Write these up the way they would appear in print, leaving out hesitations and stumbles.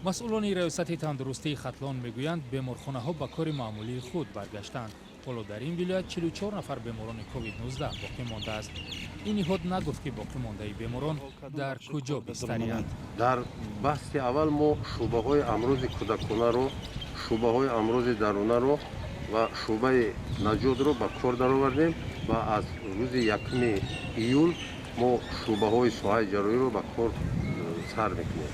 Масъулони Раёсати тандурустии Хатлон мегӯянд, беморхонаҳо ба кори маъмулии худ баргаштанд. Ҳоло дар ин вилоят 44 нафар беморони COVID-19 боқӣ мондааст. Ин ниҳод нагуфт, ки боқӣ мондаи беморон дар куҷо бистариянд. Дар басти аввал мо шӯъбаҳои амрози кӯдаконаро, шӯъбаҳои амрози дарунаро ва шӯъбаи наҷотро ба кор даровардем ва аз рӯзи 1 июл мо шӯъбаҳои соҳаи ҷарроҳиро ба кор сар мекунем.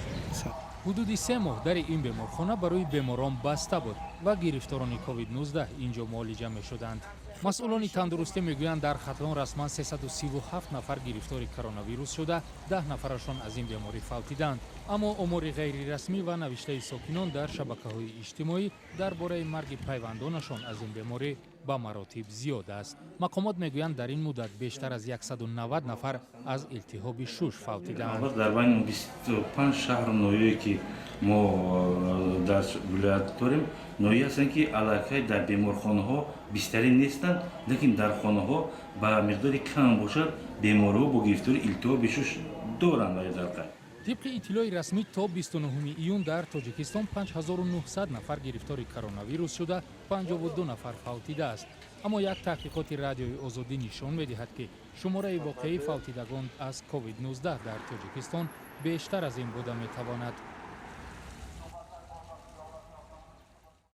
Ҳудуди 3 моҳ дари ин беморхона барои беморон баста буд ва гирифторони COVID-19 ин ҷо муолиҷа мешуданд. Масъулони тандурустӣ мегӯянд, дар Хатлон расман 337 нафар гирифтори коронавирус шуда, 10 нафарашон аз ин беморӣ фавтиданд. Аммо омори ғайрирасмӣ ва навиштаи сокинон дар шабакаҳои иҷтимоӣ дар бораи марги пайвандонашон аз ин беморӣ ба маротиб зиёд аст. Мақомот мегӯянд, дар ин муддат бештар аз 190 нафар аз илтиҳоби шуш фавтидаанд. Дар байни 25 шаҳру ноҳияе, ки мо дар вилоят дорем, ноҳия ҳастанд, ки аллакай дар беморхонаҳо бистарӣ нестанд, лекин дар хонаҳо ба миқдори кам бошад, беморҳо бо гирифтори илтиҳоби шуш доранд ва дар қайд. Тибқи иттилои расмӣ, то 29 июн дар Тоҷикистон 5900 нафар гирифтори коронавирус шуда, 52 нафар фавтидааст. Аммо як таҳқиқоти Радиои Озодӣ нишон медиҳад, ки шумораи воқеии фавтидагон аз COVID-19 дар Тоҷикистон бештар аз ин буда метавонад.